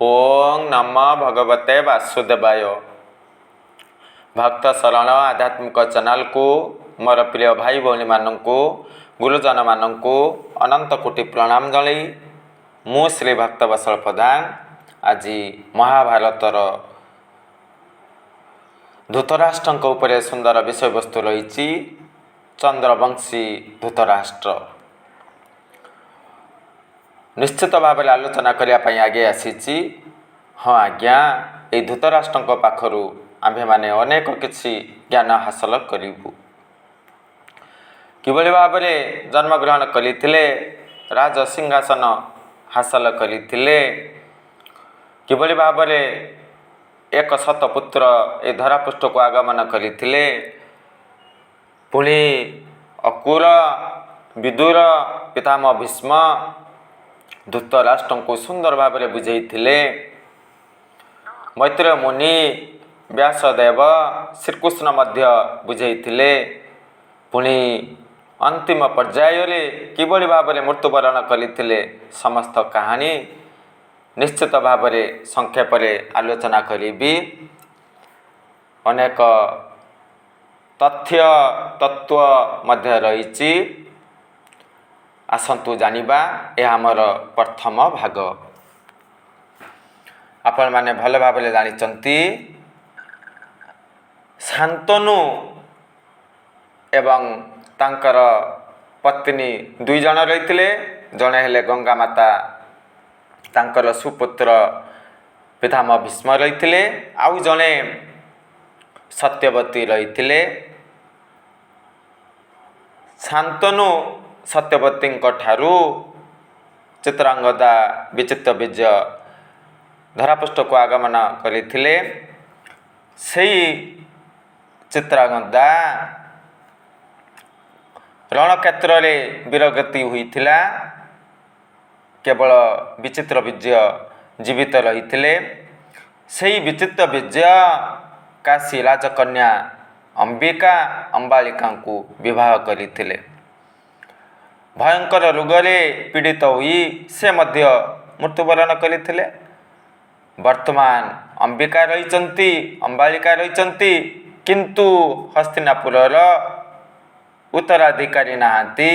ଓଁ ନମଃ ଭଗବତେ ବାସୁଦେବାୟ। ଭକ୍ତ ଶରଣ ଆଧ୍ୟାତ୍ମିକ ଚ୍ୟାନେଲକୁ ମୋର ପ୍ରିୟ ଭାଇ ଭଉଣୀମାନଙ୍କୁ, ଗୁରୁଜନମାନଙ୍କୁ ଅନନ୍ତ କୋଟି ପ୍ରଣାମ ଜଣାଇ ମୁଁ ଶ୍ରୀ ଭକ୍ତବତ୍ସଳ ପ୍ରଧାନ ଆଜି ମହାଭାରତର ଧୃତରାଷ୍ଟ୍ରଙ୍କ ଉପରେ ସୁନ୍ଦର ବିଷୟବସ୍ତୁ ରହିଛି, ଚନ୍ଦ୍ରବଂଶୀ ଧୃତରାଷ୍ଟ୍ର। ନିଶ୍ଚିତ ଭାବରେ ଆଲୋଚନା କରିବା ପାଇଁ ଆଗେଇ ଆସିଛି। ହଁ ଆଜ୍ଞା, ଏଇ ଧୃତରାଷ୍ଟ୍ରଙ୍କ ପାଖରୁ ଆମ୍ଭେମାନେ ଅନେକ କିଛି ଜ୍ଞାନ ହାସଲ କରିବୁ। କିଭଳି ଭାବରେ ଜନ୍ମଗ୍ରହଣ କରିଥିଲେ, ରାଜ ସିଂହାସନ ହାସଲ କରିଥିଲେ, କିଭଳି ଭାବରେ ଏକ ଶତପୁତ୍ର ଏ ଧରାପୃଷ୍ଠକୁ ଆଗମନ କରିଥିଲେ, ପୁଣି ଅକୁର, ବିଦୁର, ପିତାମହ ଭୀଷ୍ମ ଧୃତରାଷ୍ଟ୍ରଙ୍କୁ ସୁନ୍ଦର ଭାବରେ ବୁଝେଇଥିଲେ, ମୈତ୍ରେୟ ମୁନି, ବ୍ୟାସଦେବ, ଶ୍ରୀକୃଷ୍ଣ ମଧ୍ୟ ବୁଝେଇଥିଲେ, ପୁଣି ଅନ୍ତିମ ପର୍ଯ୍ୟାୟରେ କିଭଳି ଭାବରେ ମୃତ୍ୟୁବରଣ କରିଥିଲେ, ସମସ୍ତ କାହାଣୀ ନିଶ୍ଚିତ ଭାବରେ ସଂକ୍ଷେପରେ ଆଲୋଚନା କରିବି। ଅନେକ ତଥ୍ୟ ତତ୍ତ୍ୱ ମଧ୍ୟ ରହିଛି, ଆସନ୍ତୁ ଜାଣିବା। ଏହା ଆମର ପ୍ରଥମ ଭାଗ। ଆପଣମାନେ ଭଲ ଭାବରେ ଜାଣିଛନ୍ତି, ଶାନ୍ତନୁ ଏବଂ ତାଙ୍କର ପତ୍ନୀ ଦୁଇ ଜଣ ରହିଥିଲେ। ଜଣେ ହେଲେ ଗଙ୍ଗା ମାତା, ତାଙ୍କର ସୁପୁତ୍ର ପିତାମହ ଭୀଷ୍ମ ରହିଥିଲେ, ଆଉ ଜଣେ ସତ୍ୟବତୀ ରହିଥିଲେ। ଶାନ୍ତନୁ ସତ୍ୟବତୀଙ୍କ ଠାରୁ ଚିତ୍ରାଙ୍ଗଦା, ବିଚିତ୍ର ବୀର୍ଯ୍ୟ ଧରାପୃଷ୍ଠକୁ ଆଗମନ କରିଥିଲେ। ସେଇ ଚିତ୍ରାଙ୍ଗଦା ରଣକ୍ଷେତ୍ରରେ ବୀରଗତି ହୋଇଥିଲା, କେବଳ ବିଚିତ୍ର ବୀର୍ଯ୍ୟ ଜୀବିତ ରହିଥିଲେ। ସେଇ ବିଚିତ୍ର ବୀର୍ଯ୍ୟ କାଶୀ ରାଜକନ୍ୟା ଅମ୍ବିକା ଅମ୍ବାଳିକାଙ୍କୁ ବିବାହ କରିଥିଲେ। ଭୟଙ୍କର ରୋଗରେ ପୀଡ଼ିତ ହୋଇ ସେ ମଧ୍ୟ ମୃତ୍ୟୁବରଣ କରିଥିଲେ। ବର୍ତ୍ତମାନ ଅମ୍ବିକା ରହିଛନ୍ତି, ଅମ୍ବାଳିକା ରହିଛନ୍ତି, କିନ୍ତୁ ହସ୍ତିନାପୁରର ଉତ୍ତରାଧିକାରୀ ନାହାନ୍ତି।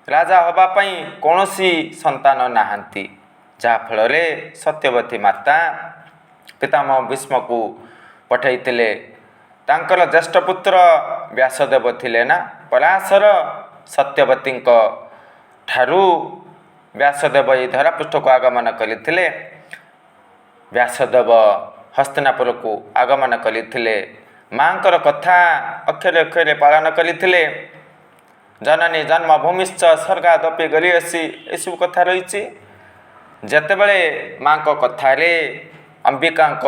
ରାଜା ହେବା ପାଇଁ କୌଣସି ସନ୍ତାନ ନାହାନ୍ତି, ଯାହାଫଳରେ ସତ୍ୟବତୀ ମାତା ପିତାମହ ଭୀଷ୍ମକୁ ପଠାଇଥିଲେ। ତାଙ୍କର ଜ୍ୟେଷ୍ଠ ପୁତ୍ର ବ୍ୟାସଦେବ ଥିଲେ ନା ପରାଶର। ସତ୍ୟବତୀଙ୍କ ଠାରୁ ବ୍ୟାସଦେବ ଏହି ଧରାପୃଷ୍ଠକୁ ଆଗମନ କରିଥିଲେ। ବ୍ୟାସଦେବ ହସ୍ତିନାପୁରକୁ ଆଗମନ କରିଥିଲେ, ମାଙ୍କର କଥା ଅକ୍ଷରେ ଅକ୍ଷରେ ପାଳନ କରିଥିଲେ। ଜନନୀ ଜନ୍ମଭୂମିଶ୍ଚ ସ୍ୱର୍ଗାଦପି ଗରୀୟସୀ, ଏସବୁ କଥା ରହିଛି। ଯେତେବେଳେ ମାଙ୍କ କଥାରେ ଅମ୍ବିକାଙ୍କ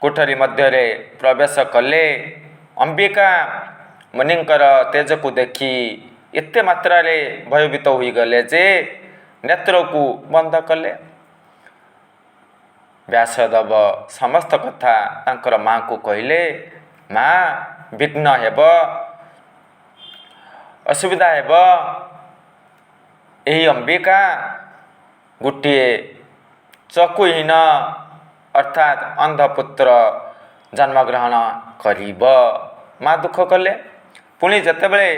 କୋଠରୀ ମଧ୍ୟରେ ପ୍ରବେଶ କଲେ, ଅମ୍ବିକା ମୁନିଙ୍କର ତେଜକୁ ଦେଖି ଏତେ ମାତ୍ରାରେ ଭୟଭୀତ ହୋଇଗଲେ ଯେ ନେତ୍ରକୁ ବନ୍ଦ କଲେ। ବ୍ୟାସଦେବ ସମସ୍ତ କଥା ତାଙ୍କର ମାଆଙ୍କୁ କହିଲେ, ମା, ବିଘ୍ନ ହେବ, ଅସୁବିଧା ହେବ, ଏହି ଅମ୍ବିକା ଗୋଟିଏ ଚକ୍ଷୁହୀନ ଅର୍ଥାତ୍ ଅନ୍ଧପୁତ୍ର ଜନ୍ମଗ୍ରହଣ କରିବ। ମା ଦୁଃଖ କଲେ। ପୁଣି ଯେତେବେଳେ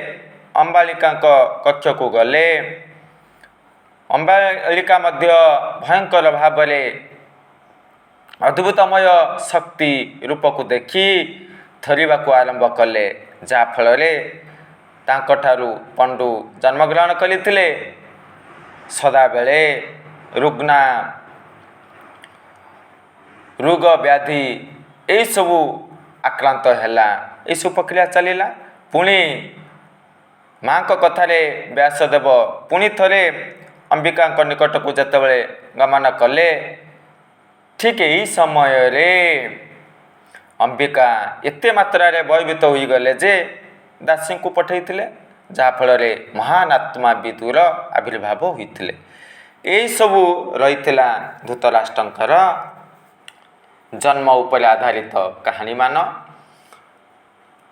ଅମ୍ବାଳିକାଙ୍କ କକ୍ଷକୁ ଗଲେ, ଅମ୍ବାଳିକା ମଧ୍ୟ ଭୟଙ୍କର ଭାବରେ ଅଦ୍ଭୁତମୟ ଶକ୍ତି ରୂପକୁ ଦେଖି ଥରିବାକୁ ଆରମ୍ଭ କଲେ, ଯାହାଫଳରେ ତାଙ୍କଠାରୁ ପଣ୍ଡୁ ଜନ୍ମଗ୍ରହଣ କରିଥିଲେ। ସଦାବେଳେ ରୁଗ୍ନା, ରୋଗ ବ୍ୟାଧି ଏଇସବୁ ଆକ୍ରାନ୍ତ ହେଲା, ଏଇସବୁ ପ୍ରକ୍ରିୟା ଚାଲିଲା। ପୁଣି ମାଙ୍କ କଥାରେ ବ୍ୟାସଦେବ ପୁଣି ଥରେ ଅମ୍ବିକାଙ୍କ ନିକଟକୁ ଯେତେବେଳେ ଗମନ କଲେ, ଠିକ୍ ଏହି ସମୟରେ ଅମ୍ବିକା ଏତେ ମାତ୍ରାରେ ଭୟଭୀତ ହୋଇଗଲେ ଯେ ଦାସୀଙ୍କୁ ପଠାଇଥିଲେ, ଯାହାଫଳରେ ମହାନ ଆତ୍ମା ବିଦୁର ଆବିର୍ଭାବ ହୋଇଥିଲେ। ଏହିସବୁ ରହିଥିଲା ଧୃତରାଷ୍ଟ୍ରଙ୍କର ଜନ୍ମ ଉପରେ ଆଧାରିତ କାହାଣୀମାନ।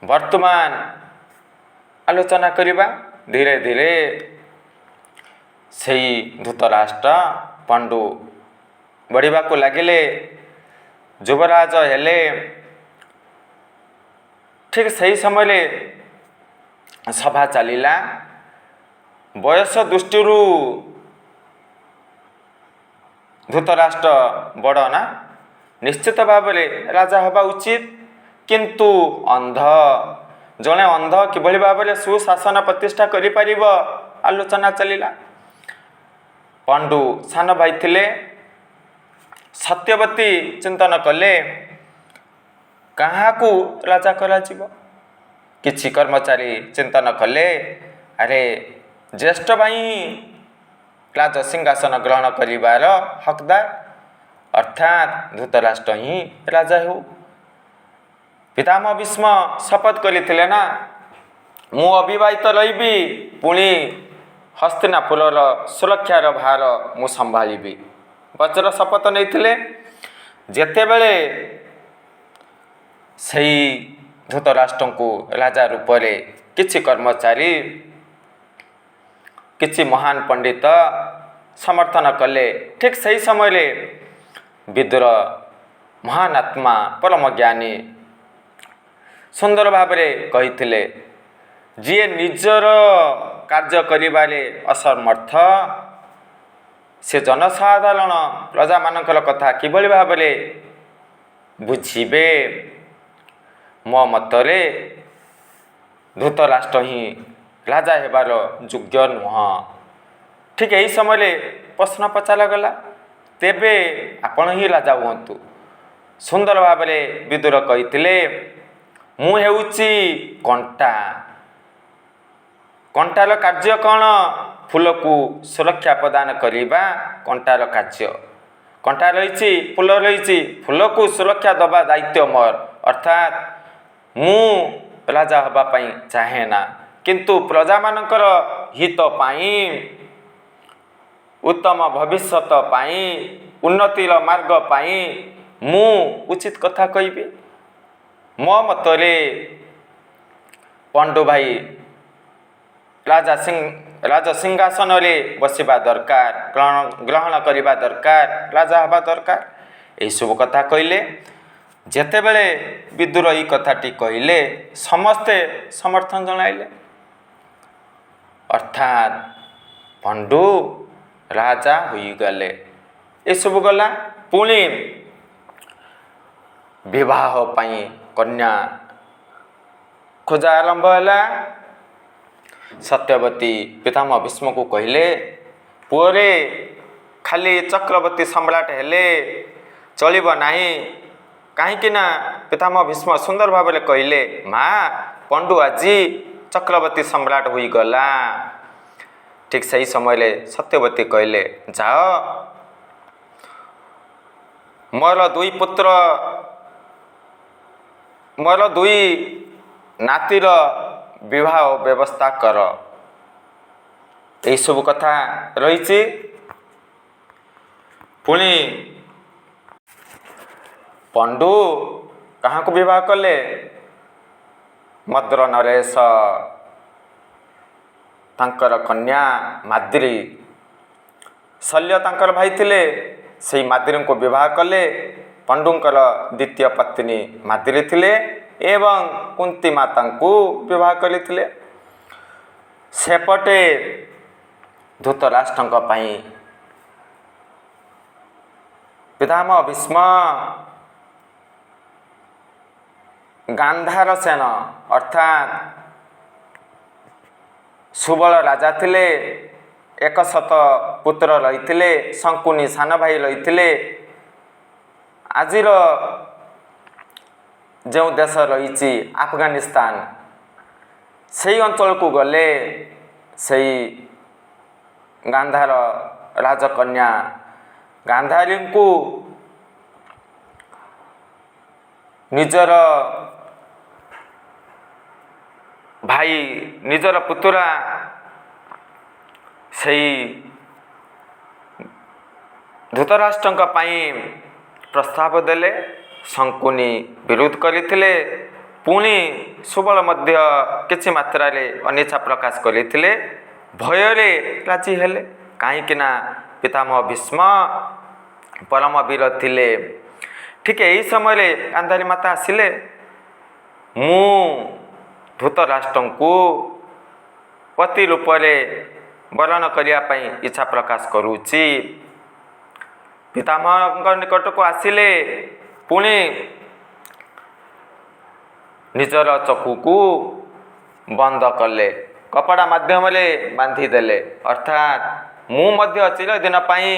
ବର୍ତ୍ତମାନ ଆଲୋଚନା କରିବା ଧୀରେ ଧୀରେ ସେଇ ଧୃତରାଷ୍ଟ୍ର ପଣ୍ଡୁ ବଢ଼ିବାକୁ ଲାଗିଲେ, ଯୁବରାଜ ହେଲେ। ଠିକ୍ ସେହି ସମୟରେ ସଭା ଚାଲିଲା। ବୟସ ଦୃଷ୍ଟିରୁ ଧୃତରାଷ୍ଟ୍ର ବଡ଼ ନା, ନିଶ୍ଚିତ ଭାବରେ ରାଜା ହେବା ଉଚିତ। କିନ୍ତୁ ଅନ୍ଧ, ଜଣେ ଅନ୍ଧ କିଭଳି ଭାବରେ ସୁଶାସନ ପ୍ରତିଷ୍ଠା କରିପାରିବ? ଆଲୋଚନା ଚାଲିଲା। ପଣ୍ଡୁ ସାନ ଭାଇ ଥିଲେ। ସତ୍ୟବତୀ ଚିନ୍ତନ କଲେ, କାହାକୁ ରାଜା କରାଯିବ? କିଛି କର୍ମଚାରୀ ଚିନ୍ତନ କଲେ, ଆରେ ଜ୍ୟେଷ୍ଠ ଭାଇ ରାଜ ସିଂହାସନ ଗ୍ରହଣ କରିବାର ହକଦାର, ଅର୍ଥାତ୍ ଧୃତରାଷ୍ଟ୍ର ହିଁ ରାଜା ହେଉ। ପିତାମହ ଭୀଷ୍ମ ଶପଥ କରିଥିଲେ ନା, ମୁଁ ଅବିବାହିତ ରହିବି, ପୁଣି ହସ୍ତିନାପୁରର ସୁରକ୍ଷାର ଭାର ମୁଁ ସମ୍ଭାଳିବି। ବଜ୍ର ଶପଥ ନେଇଥିଲେ। ଯେତେବେଳେ ସେଇ ଧୃତରାଷ୍ଟ୍ରଙ୍କୁ ରାଜା ରୂପରେ କିଛି କର୍ମଚାରୀ, କିଛି ମହାନ ପଣ୍ଡିତ ସମର୍ଥନ କଲେ, ଠିକ୍ ସେହି ସମୟରେ ବିଦୁର ମହାନ ଆତ୍ମା, ପରମ ଜ୍ଞାନୀ ସୁନ୍ଦର ଭାବରେ କହିଥିଲେ, ଯିଏ ନିଜର କାର୍ଯ୍ୟ କରିବାରେ ଅସମର୍ଥ, ସେ ଜନସାଧାରଣ ପ୍ରଜାମାନଙ୍କର କଥା କିଭଳି ଭାବରେ ବୁଝିବେ? ମୋ ମତରେ ଧୃତରାଷ୍ଟ୍ର ହିଁ ରାଜା ହେବାର ଯୋଗ୍ୟ ନୁହଁ। ଠିକ୍ ଏହି ସମୟରେ ପ୍ରଶ୍ନ ପଚରାଗଲା, ତେବେ ଆପଣ ହିଁ ରାଜା ହୁଅନ୍ତୁ। ସୁନ୍ଦର ଭାବରେ ବିଦୁର କହିଥିଲେ, ମୁଁ ହେଉଛି କଣ୍ଟା। କଣ୍ଟାର କାର୍ଯ୍ୟ କ'ଣ? ଫୁଲକୁ ସୁରକ୍ଷା ପ୍ରଦାନ କରିବା କଣ୍ଟାର କାର୍ଯ୍ୟ। କଣ୍ଟା ରହିଛି, ଫୁଲ ରହିଛି, ଫୁଲକୁ ସୁରକ୍ଷା ଦେବା ଦାୟିତ୍ୱ ମୋର। ଅର୍ଥାତ୍ ମୁଁ ରାଜା ହେବା ପାଇଁ ଚାହେଁ ନା, କିନ୍ତୁ ପ୍ରଜାମାନଙ୍କର ହିତ ପାଇଁ, ଉତ୍ତମ ଭବିଷ୍ୟତ ପାଇଁ, ଉନ୍ନତିର ମାର୍ଗ ପାଇଁ ମୁଁ ଉଚିତ କଥା କହିବି। ମୋ ମତରେ ପଣ୍ଡୁ ଭାଇ ରାଜା ସିଂ ରାଜ ସିଂହାସନରେ ବସିବା ଦରକାର, ଗ୍ରହଣ କରିବା ଦରକାର, ରାଜା ହେବା ଦରକାର। ଏହିସବୁ କଥା କହିଲେ। ଯେତେବେଳେ ବିଦୁର ଏଇ କଥାଟି କହିଲେ, ସମସ୍ତେ ସମର୍ଥନ ଜଣାଇଲେ, ଅର୍ଥାତ୍ ପଣ୍ଡୁ ରାଜା ହୋଇଗଲେ। ଏସବୁ ଗଲା। ପୁଣି ବିବାହ ପାଇଁ କନ୍ୟା ଖୋଜା ଆରମ୍ଭ ହେଲା। ସତ୍ୟବତୀ ପିତାମହ ଭୀଷ୍ମକୁ କହିଲେ, ପୁଅରେ, ଖାଲି ଚକ୍ରବର୍ତ୍ତୀ ସମ୍ରାଟ ହେଲେ ଚଳିବ ନାହିଁ। କାହିଁକି ନା ପିତାମହ ଭୀଷ୍ମ ସୁନ୍ଦର ଭାବରେ କହିଲେ, ମା, ପଣ୍ଡୁ ଆଜି ଚକ୍ରବର୍ତ୍ତୀ ସମ୍ରାଟ ହୋଇଗଲା। ଠିକ୍ ସେହି ସମୟରେ ସତ୍ୟବତୀ କହିଲେ, ଯାଅ, ମୋର ଦୁଇ ପୁତ୍ର, ମୋର ଦୁଇ ନାତିର ବିବାହ ବ୍ୟବସ୍ଥା କର। ଏହିସବୁ କଥା ରହିଛି। ପୁଣି ପଣ୍ଡୁ କାହାକୁ ବିବାହ କଲେ? ମଦ୍ର ନରେଶ ତାଙ୍କର କନ୍ୟା ମାଦ୍ରୀ, ଶଲ୍ୟ ତାଙ୍କର ଭାଇ ଥିଲେ, ସେଇ ମାଦ୍ରୀଙ୍କୁ ବିବାହ କଲେ। ପଣ୍ଡୁଙ୍କର ଦ୍ୱିତୀୟ ପତ୍ନୀ ମାଦ୍ରୀ ଥିଲେ ଏବଂ କୁନ୍ତି ମାତାଙ୍କୁ ବିବାହ କରିଥିଲେ। ସେପଟେ ଧୃତରାଷ୍ଟ୍ରଙ୍କ ପାଇଁ ପିତାମହ ଭୀଷ୍ମ ଗାନ୍ଧାର ସେନ, ଅର୍ଥାତ୍ ସୁବଳ ରାଜା ଥିଲେ, 100 ପୁତ୍ର ରହିଥିଲେ, ଶଙ୍କୁନି ସାନ ଭାଇ ରହିଥିଲେ। ଆଜିର ଯେଉଁ ଦେଶ ରହିଛି ଆଫଗାନିସ୍ତାନ, ସେଇ ଅଞ୍ଚଳକୁ ଗଲେ। ସେଇ ଗାନ୍ଧାର ରାଜକନ୍ୟା ଗାନ୍ଧାରୀଙ୍କୁ ନିଜର ଭାଇ, ନିଜର ପୁତୁରା ସେଇ ଧୃତରାଷ୍ଟ୍ରଙ୍କ ପାଇଁ ପ୍ରସ୍ତାବ ଦେଲେ। ଶଙ୍କୁନି ବିରୋଧ କରିଥିଲେ, ପୁଣି ସୁବଳ ମଧ୍ୟ କିଛି ମାତ୍ରାରେ ଅନିଚ୍ଛା ପ୍ରକାଶ କରିଥିଲେ। ଭୟରେ ରାଜି ହେଲେ, କାହିଁକି ନା ପିତାମହ ଭୀଷ୍ମ ପରମ ବୀର ଥିଲେ। ଠିକ୍ ଏହି ସମୟରେ ଗାନ୍ଧାରୀ ମାତା ଆସିଲେ, ମୁଁ ଧୃତରାଷ୍ଟ୍ରଙ୍କୁ ପତି ରୂପରେ ବରଣ କରିବା ପାଇଁ ଇଚ୍ଛା ପ୍ରକାଶ କରୁଛି। ପିତାମହଙ୍କ ନିକଟକୁ ଆସିଲେ, ପୁଣି ନିଜର ଚକ୍ଷୁକୁ ବନ୍ଦ କଲେ, କପଡ଼ା ମାଧ୍ୟମରେ ବାନ୍ଧିଦେଲେ, ଅର୍ଥାତ୍ ମୁଁ ମଧ୍ୟ ଚିରଦିନ ପାଇଁ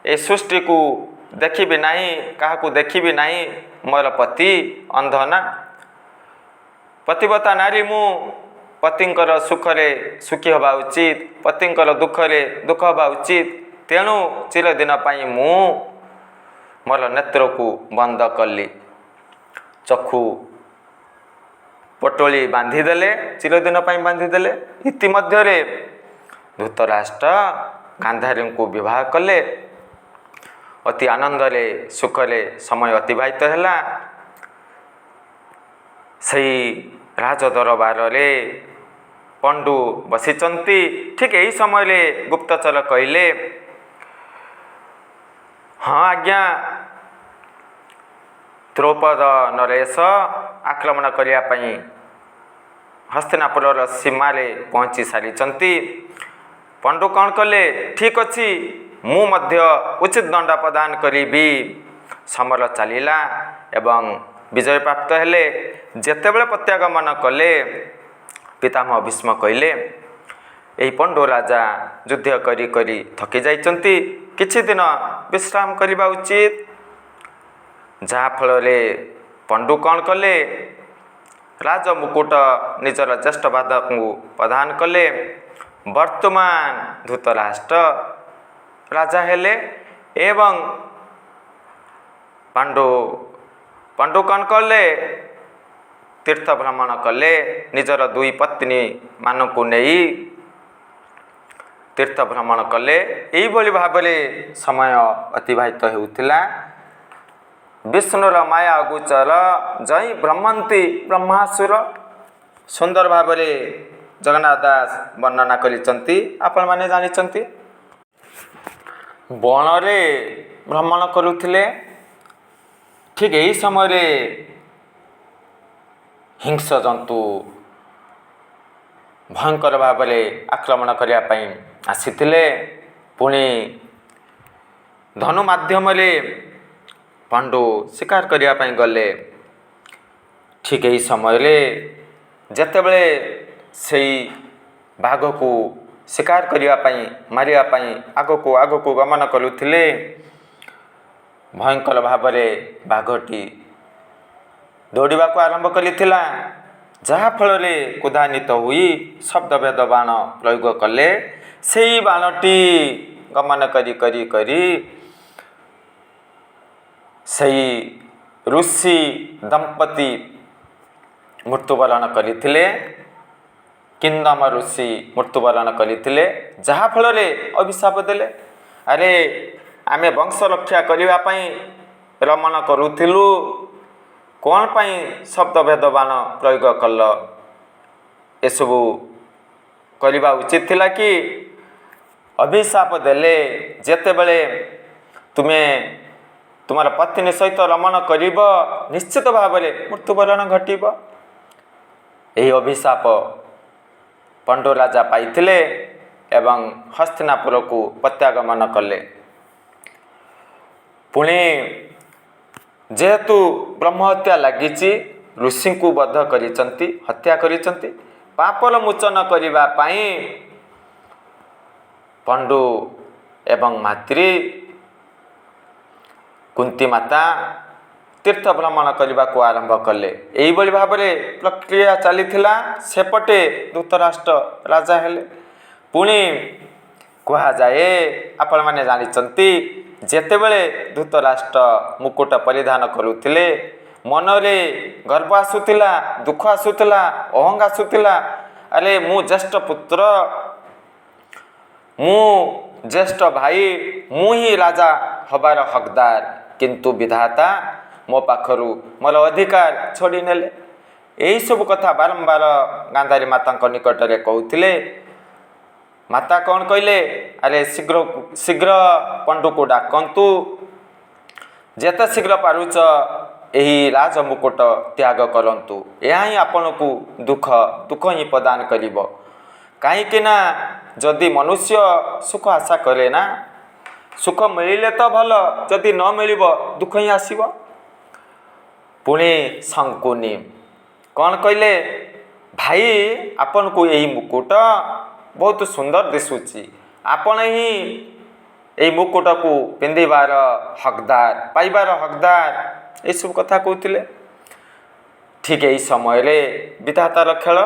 ଏ ସୃଷ୍ଟିକୁ ଦେଖିବି ନାହିଁ, କାହାକୁ ଦେଖିବି ନାହିଁ। ମୋର ପତି ଅନ୍ଧ ନା? ପତିବ୍ରତା ନାରୀ ମୁଁ, ପତିଙ୍କର ସୁଖରେ ସୁଖୀ ହେବା ଉଚିତ, ପତିଙ୍କର ଦୁଃଖରେ ଦୁଃଖ ହେବା ଉଚିତ। ତେଣୁ ଚିରଦିନ ପାଇଁ ମୁଁ ମୋର ନେତ୍ରକୁ ବନ୍ଦ କଲି। ଚକ୍ଷୁ ପୋଟଳି ବାନ୍ଧିଦେଲେ, ଚିରଦିନ ପାଇଁ ବାନ୍ଧିଦେଲେ। ଇତିମଧ୍ୟରେ ଧୃତରାଷ୍ଟ୍ର ଗାନ୍ଧାରୀଙ୍କୁ ବିବାହ କଲେ। ଅତି ଆନନ୍ଦରେ ସୁଖରେ ସମୟ ଅତିବାହିତ ହେଲା। ସେଇ ରାଜ ଦରବାରରେ ପଣ୍ଡୁ ବସିଛନ୍ତି। ଠିକ୍ ଏହି ସମୟରେ ଗୁପ୍ତଚର କହିଲେ, ହଁ ଆଜ୍ଞା, ଦ୍ରୌପଦ ନରେଶ ଆକ୍ରମଣ କରିବା ପାଇଁ ହସ୍ତିନାପୁରର ସୀମାରେ ପହଞ୍ଚି ସାରିଛନ୍ତି। ପଣ୍ଡୁ କ'ଣ କଲେ? ଠିକ୍ ଅଛି, ମୁଁ ମଧ୍ୟ ଉଚିତ ଦଣ୍ଡ ପ୍ରଦାନ କରିବି। ସମର ଚାଲିଲା ଏବଂ ବିଜୟ ପ୍ରାପ୍ତ ହେଲେ। ଯେତେବେଳେ ପ୍ରତ୍ୟାଗମନ କଲେ, ପିତାମହ ଭୀଷ୍ମ କହିଲେ, ଏହି ପଣ୍ଡୁ ରାଜା ଯୁଦ୍ଧ କରି କରି ଥକି ଯାଇଛନ୍ତି, କିଛି ଦିନ ବିଶ୍ରାମ କରିବା ଉଚିତ। ଯାହାଫଳରେ ପଣ୍ଡୁ କ'ଣ କଲେ? ରାଜମୁକୁଟ ନିଜର ଜ୍ୟେଷ୍ଠ ଭ୍ରାତାଙ୍କୁ ପ୍ରଦାନ କଲେ। ବର୍ତ୍ତମାନ ଧୃତରାଷ୍ଟ୍ର ରାଜା ହେଲେ ଏବଂ ପାଣ୍ଡୁ କ'ଣ କଲେ? ତୀର୍ଥ ଭ୍ରମଣ କଲେ, ନିଜର ଦୁଇ ପତ୍ନୀ ମାନଙ୍କୁ ନେଇ ତୀର୍ଥ ଭ୍ରମଣ କଲେ। ଏଇଭଳି ଭାବରେ ସମୟ ଅତିବାହିତ ହେଉଥିଲା। ବିଷ୍ଣୁର ମାୟା ଅଗୋଚର, ଯହିଁ ଭ୍ରମନ୍ତି ବ୍ରହ୍ମାସୁର। ସୁନ୍ଦର ଭାବରେ ଜଗନ୍ନାଥ ଦାସ ବର୍ଣ୍ଣନା କରିଛନ୍ତି, ଆପଣମାନେ ଜାଣିଛନ୍ତି। ବଣରେ ଭ୍ରମଣ କରୁଥିଲେ। ଠିକ୍ ଏହି ସମୟରେ ହିଂସ୍ର ଜନ୍ତୁ ଭୟଙ୍କର ଭାବରେ ଆକ୍ରମଣ କରିବା ପାଇଁ ଆସିଥିଲେ। ପୁଣି ଧନୁ ମାଧ୍ୟମରେ ପାଣ୍ଡୁ ଶିକାର କରିବା ପାଇଁ ଗଲେ। ଠିକ୍ ଏହି ସମୟରେ ଯେତେବେଳେ ସେଇ ବାଘକୁ ଶିକାର କରିବା ପାଇଁ, ମାରିବା ପାଇଁ ଆଗକୁ ଆଗକୁ ଗମନ କରୁଥିଲେ, ଭୟଙ୍କର ଭାବରେ ବାଘଟି ଦୌଡ଼ିବାକୁ ଆରମ୍ଭ କରିଥିଲା, ଯାହାଫଳରେ କ୍ରୋଧାନ୍ୱିତ ହୋଇ ଶବ୍ଦଭେଦ ବାଣ ପ୍ରୟୋଗ କଲେ। ସେଇ ବାଣଟି ଗମନ କରି କରି କରି ସେଇ ଋଷି ଦମ୍ପତି ମୃତ୍ୟୁବରଣ କରିଥିଲେ। କିନ୍ଦମ ଋଷି ମୃତ୍ୟୁବରଣ କରିଥିଲେ, ଯାହାଫଳରେ ଅଭିଶାପ ଦେଲେ, ଆରେ ଆମେ ବଂଶ ରକ୍ଷା କରିବା ପାଇଁ ରମଣ କରୁଥିଲୁ, କ'ଣ ପାଇଁ ଶବ୍ଦଭେଦ ବାଣ ପ୍ରୟୋଗ କଲ? ଏସବୁ କରିବା ଉଚିତ ଥିଲା କି? ଅଭିଶାପ ଦେଲେ, ଯେତେବେଳେ ତୁମେ ତୁମର ପତ୍ନୀ ସହିତ ରମଣ କରିବ, ନିଶ୍ଚିତ ଭାବରେ ମୃତ୍ୟୁବରଣ ଘଟିବ। ଏହି ଅଭିଶାପ ପଣ୍ଡୁ ରାଜା ପାଇଥିଲେ ଏବଂ ହସ୍ତିନାପୁରକୁ ପ୍ରତ୍ୟାଗମନ କଲେ। ପୁଣି ଯେହେତୁ ବ୍ରହ୍ମହତ୍ୟା ଲାଗିଛି, ଋଷିଙ୍କୁ ବଧ କରିଛନ୍ତି, ହତ୍ୟା କରିଛନ୍ତି, ପାପର ମୋଚନ କରିବା ପାଇଁ ପଣ୍ଡୁ ଏବଂ ମାତୃ କୁନ୍ତି ମାତା ତୀର୍ଥ ଭ୍ରମଣ କରିବାକୁ ଆରମ୍ଭ କଲେ। ଏଇଭଳି ଭାବରେ ପ୍ରକ୍ରିୟା ଚାଲିଥିଲା। ସେପଟେ ଧୃତରାଷ୍ଟ୍ର ରାଜା ହେଲେ। ପୁଣି କୁହାଯାଏ, ଆପଣମାନେ ଜାଣିଛନ୍ତି, ଯେତେବେଳେ ଧୃତରାଷ୍ଟ୍ର ମୁକୁଟ ପରିଧାନ କରୁଥିଲେ, ମନରେ ଗର୍ବ ଆସୁଥିଲା, ଦୁଃଖ ଆସୁଥିଲା, ଅହଙ୍ଗ ଆସୁଥିଲା। ଆରେ ମୁଁ ଜ୍ୟେଷ୍ଠ ପୁତ୍ର, ମୁଁ ଜ୍ୟେଷ୍ଠ ଭାଇ, ମୁଁ ହିଁ ରାଜା ହେବାର ହକଦାର, କିନ୍ତୁ ବିଧାତା ମୋ ପାଖରୁ ମୋର ଅଧିକାର ଛାଡ଼ି ନେଲେ। ଏହିସବୁ କଥା ବାରମ୍ବାର ଗାନ୍ଧାରୀ ମାତାଙ୍କ ନିକଟରେ କହୁଥିଲେ। ମାତା କ'ଣ କହିଲେ? ଆରେ ଶୀଘ୍ର ଶୀଘ୍ର ପଣ୍ଡୁକୁ ଡାକନ୍ତୁ। ଯେତେ ଶୀଘ୍ର ପାରୁଛ ଏହି ରାଜମୁକୁଟ ତ୍ୟାଗ କରନ୍ତୁ, ଏହା ହିଁ ଆପଣଙ୍କୁ ଦୁଃଖ ଦୁଃଖ ହିଁ ପ୍ରଦାନ କରିବ। କାହିଁକି ନା ଯଦି ମନୁଷ୍ୟ ସୁଖ ଆଶା କରେ ନା, ସୁଖ ମିଳିଲେ ତ ଭଲ, ଯଦି ନ ମିଳିବ ଦୁଃଖ ହିଁ ଆସିବ। ପୁଣି ଶଙ୍କୁନି କ'ଣ କହିଲେ? ଭାଇ, ଆପଣଙ୍କୁ ଏହି ମୁକୁଟ ବହୁତ ସୁନ୍ଦର ଦିଶୁଛି, ଆପଣ ହିଁ ଏଇ ମୁକୁଟକୁ ପିନ୍ଧିବାର ହକଦାର, ପାଇବାର ହକଦାର, ଏସବୁ କଥା କହୁଥିଲେ। ଠିକ୍ ଏହି ସମୟରେ ବିଧାତାର ଖେଳ,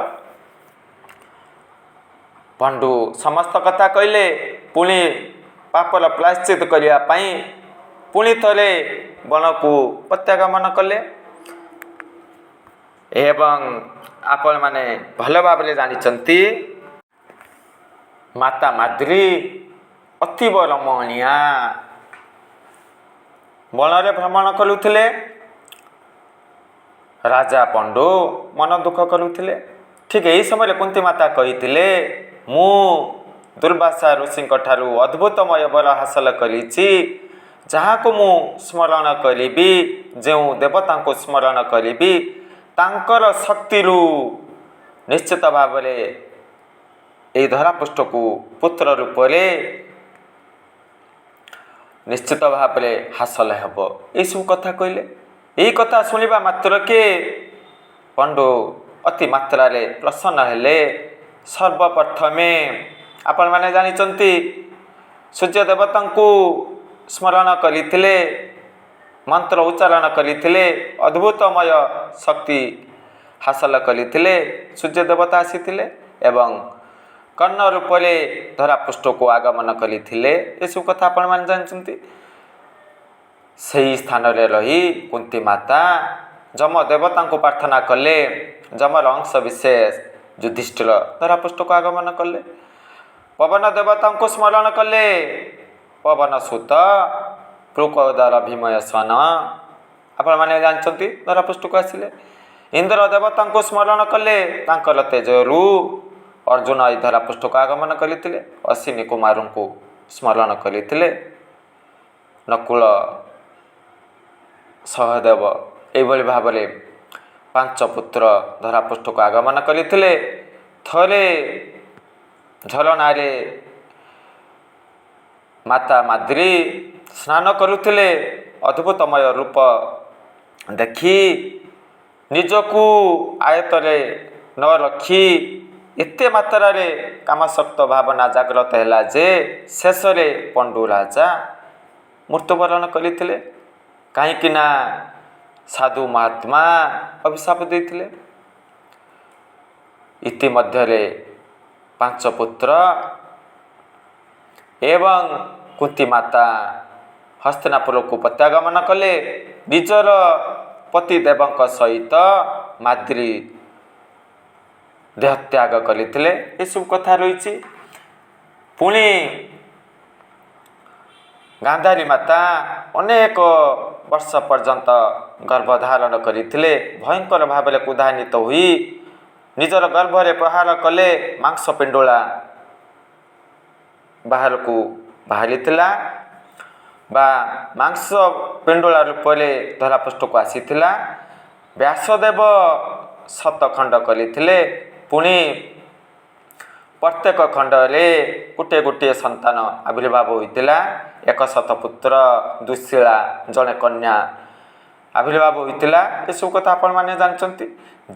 ପଣ୍ଡୁ ସମସ୍ତ କଥା କହିଲେ। ପୁଣି ପାପର ପ୍ରାୟଶ୍ଚିତ କରିବା ପାଇଁ ପୁଣି ଥରେ ବଣକୁ ପ୍ରତ୍ୟାଗମନ କଲେ। ଏବଂ ଆପଣମାନେ ଭଲ ଭାବରେ ଜାଣିଛନ୍ତି, ମାତା ମାଦ୍ରୀ ଅତୀବ ରମଣୀୟା ବଣରେ ଭ୍ରମଣ କରୁଥିଲେ, ରାଜା ପଣ୍ଡୁ ମନ ଦୁଃଖ କରୁଥିଲେ। ଠିକ୍ ଏହି ସମୟରେ କୁନ୍ତି ମାତା କହିଥିଲେ, ମୁଁ ଦୁର୍ବାସା ଋଷିଙ୍କ ଠାରୁ ଅଦ୍ଭୁତମୟ ବର ହାସଲ କରିଛି, ଯାହାକୁ ମୁଁ ସ୍ମରଣ କରିବି, ଯେଉଁ ଦେବତାଙ୍କୁ ସ୍ମରଣ କରିବି, ତାଙ୍କର ଶକ୍ତିରୁ ନିଶ୍ଚିତ ଭାବରେ ଏହି ଧରାପୃଷ୍ଠକୁ ପୁତ୍ର ରୂପରେ ନିଶ୍ଚିତ ଭାବରେ ହାସଲ ହେବ। ଏସବୁ କଥା କହିଲେ। ଏହି କଥା ଶୁଣିବା ମାତ୍ରକେ ପଣ୍ଡୁ ଅତି ମାତ୍ରାରେ ପ୍ରସନ୍ନ ହେଲେ। ସର୍ବପ୍ରଥମେ ଆପଣମାନେ ଜାଣିଛନ୍ତି, ସୂର୍ଯ୍ୟ ଦେବତାଙ୍କୁ ସ୍ମରଣ କରିଥିଲେ, ମନ୍ତ୍ର ଉଚ୍ଚାରଣ କରିଥିଲେ, ଅଦ୍ଭୁତମୟ ଶକ୍ତି ହାସଲ କରିଥିଲେ। ସୂର୍ଯ୍ୟ ଦେବତା ଆସିଥିଲେ ଏବଂ କର୍ଣ୍ଣ ରୂପରେ ଧରାପୃଷ୍ଠକୁ ଆଗମନ କରିଥିଲେ। ଏସବୁ କଥା ଆପଣମାନେ ଜାଣିଛନ୍ତି। ସେହି ସ୍ଥାନରେ ରହି କୁନ୍ତି ମାତା ଯମ ଦେବତାଙ୍କୁ ପ୍ରାର୍ଥନା କଲେ। ଯମର ଅଂଶ ବିଶେଷ ଯୁଧିଷ୍ଠିର ଧରାପୃଷ୍ଠକୁ ଆଗମନ କଲେ। ପବନ ଦେବତାଙ୍କୁ ସ୍ମରଣ କଲେ, ପବନ ସୁତ ପୃକୋଦର ଭୀମୟସନ, ଆପଣମାନେ ଜାଣିଛନ୍ତି, ଧରାପୃଷ୍ଠକୁ ଆସିଲେ। ଇନ୍ଦ୍ର ଦେବତାଙ୍କୁ ସ୍ମରଣ କଲେ, ତାଙ୍କର ତେଜରୁ ଅର୍ଜୁନ ଏହି ଧରାପୃଷ୍ଠକୁ ଆଗମନ କରିଥିଲେ। ଅଶ୍ୱିନୀ କୁମାରଙ୍କୁ ସ୍ମରଣ କରିଥିଲେ, ନକୁଳ ସହଦେବ। ଏଇଭଳି ଭାବରେ ପାଞ୍ଚ ପୁତ୍ର ଧରାପୃଷ୍ଠକୁ ଆଗମନ କରିଥିଲେ। ଥରେ ଝରଣାରେ ମାତା ମାଦ୍ରୀ ସ୍ନାନ କରୁଥିଲେ, ଅଦ୍ଭୁତମୟ ରୂପ ଦେଖି ନିଜକୁ ଆୟତରେ ନ ରଖି ଏତେ ମାତ୍ରାରେ କାମାସକ୍ତ ଭାବନା ଜାଗ୍ରତ ହେଲା ଯେ ଶେଷରେ ପଣ୍ଡୁ ରାଜା ମୃତ୍ୟୁବରଣ କରିଥିଲେ, କାହିଁକି ନା ସାଧୁ ମହାତ୍ମା ଅଭିଶାପ ଦେଇଥିଲେ। ଇତିମଧ୍ୟରେ ପାଞ୍ଚ ପୁତ୍ର ଏବଂ କୁନ୍ତି ମାତା ହସ୍ତିନାପୁରକୁ ପ୍ରତ୍ୟାଗମନ କଲେ। ନିଜର ପତିଦେବଙ୍କ ସହିତ ମାଦ୍ରୀ ଦେହତ୍ୟାଗ କରିଥିଲେ। ଏସବୁ କଥା ରହିଛି। ପୁଣି ଗାନ୍ଧାରୀ ମାତା ଅନେକ ବର୍ଷ ପର୍ଯ୍ୟନ୍ତ ଗର୍ଭଧାରଣ କରିଥିଲେ। ଭୟଙ୍କର ଭାବରେ କ୍ରୋଧାନ୍ୱିତ ହୋଇ ନିଜର ଗର୍ଭରେ ପ୍ରହାର କଲେ, ମାଂସ ପିଣ୍ଡୁଳା ବାହାରକୁ ବାହାରିଥିଲା ବା ମାଂସ ପିଣ୍ଡୁଳା ରୂପରେ ଧରାପୃଷ୍ଠକୁ ଆସିଥିଲା। ବ୍ୟାସଦେବ ଶତଖଣ୍ଡ କରିଥିଲେ। ପୁଣି ପ୍ରତ୍ୟେକ ଖଣ୍ଡରେ ଗୋଟିଏ ଗୋଟିଏ ସନ୍ତାନ ଆବିର୍ଭାବ ହୋଇଥିଲା। ଏକ ଶତପୁତ୍ର ଦୁଶୀଳା, ଜଣେ କନ୍ୟା ଆବିର୍ଭାବ ହୋଇଥିଲା। ଏସବୁ କଥା ଆପଣମାନେ ଜାଣିଛନ୍ତି।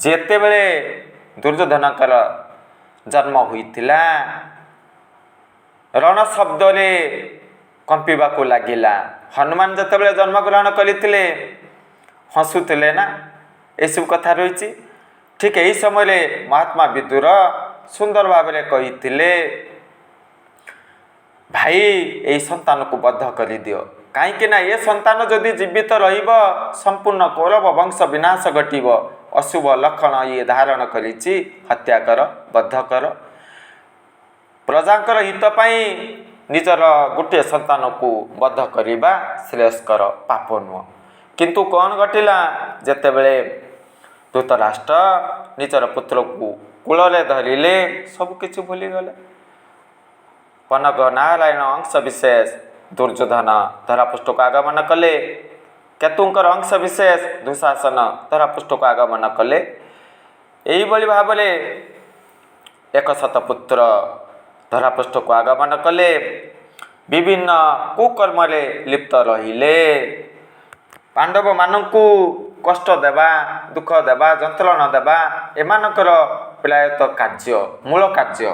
ଯେତେବେଳେ ଦୁର୍ଯ୍ୟୋଧନଙ୍କର ଜନ୍ମ ହୋଇଥିଲା, ରଣ ଶବ୍ଦରେ କମ୍ପିବାକୁ ଲାଗିଲା। ହନୁମାନ ଯେତେବେଳେ ଜନ୍ମଗ୍ରହଣ କରିଥିଲେ, ହସୁଥିଲେ ନା, ଏସବୁ କଥା ରହିଛି। ଠିକ୍ ଏହି ସମୟରେ ମହାତ୍ମା ବିଦୁର ସୁନ୍ଦର ଭାବରେ କହିଥିଲେ, ଭାଇ, ଏହି ସନ୍ତାନକୁ ବଦ୍ଧ କରିଦିଅ, କାହିଁକି ନା ଏ ସନ୍ତାନ ଯଦି ଜୀବିତ ରହିବ ସମ୍ପୂର୍ଣ୍ଣ କୌରବ ବଂଶ ବିନାଶ ଘଟିବ। ଅଶୁଭ ଲକ୍ଷଣ ଇଏ ଧାରଣ କରିଛି, ହତ୍ୟା କର, ବଦ୍ଧ କର। ପ୍ରଜାଙ୍କର ହିତ ପାଇଁ ନିଜର ଗୋଟିଏ ସନ୍ତାନକୁ ବଦ୍ଧ କରିବା ଶ୍ରେୟସ୍କର, ପାପ ନୁହଁ। କିନ୍ତୁ କ'ଣ ଘଟିଲା? ଯେତେବେଳେ ଧୃତରାଷ୍ଟ୍ର ନିଜର ପୁତ୍ରକୁ କୂଳରେ ଧରିଲେ, ସବୁକିଛି ଭୁଲିଗଲେ। କନକ ନାରାୟଣ ଅଂଶ ବିଶେଷ ଦୁର୍ଯ୍ୟୋଧନ ଧରାପୃଷ୍ଠକୁ ଆଗମନ କଲେ। କେତୁଙ୍କର ଅଂଶ ବିଶେଷ ଦୁଃଶାସନ ଧରାପୃଷ୍ଠକୁ ଆଗମନ କଲେ। ଏଇଭଳି ଭାବରେ ଏକ ଶତପୁତ୍ର ଧରାପୃଷ୍ଠକୁ ଆଗମନ କଲେ, ବିଭିନ୍ନ କୁକର୍ମରେ ଲିପ୍ତ ରହିଲେ। ପାଣ୍ଡବମାନଙ୍କୁ କଷ୍ଟ ଦେବା, ଦୁଃଖ ଦେବା, ଯନ୍ତ୍ରଣା ଦେବା ଏମାନଙ୍କର ପ୍ରାୟତଃ କାର୍ଯ୍ୟ, ମୂଳ କାର୍ଯ୍ୟ।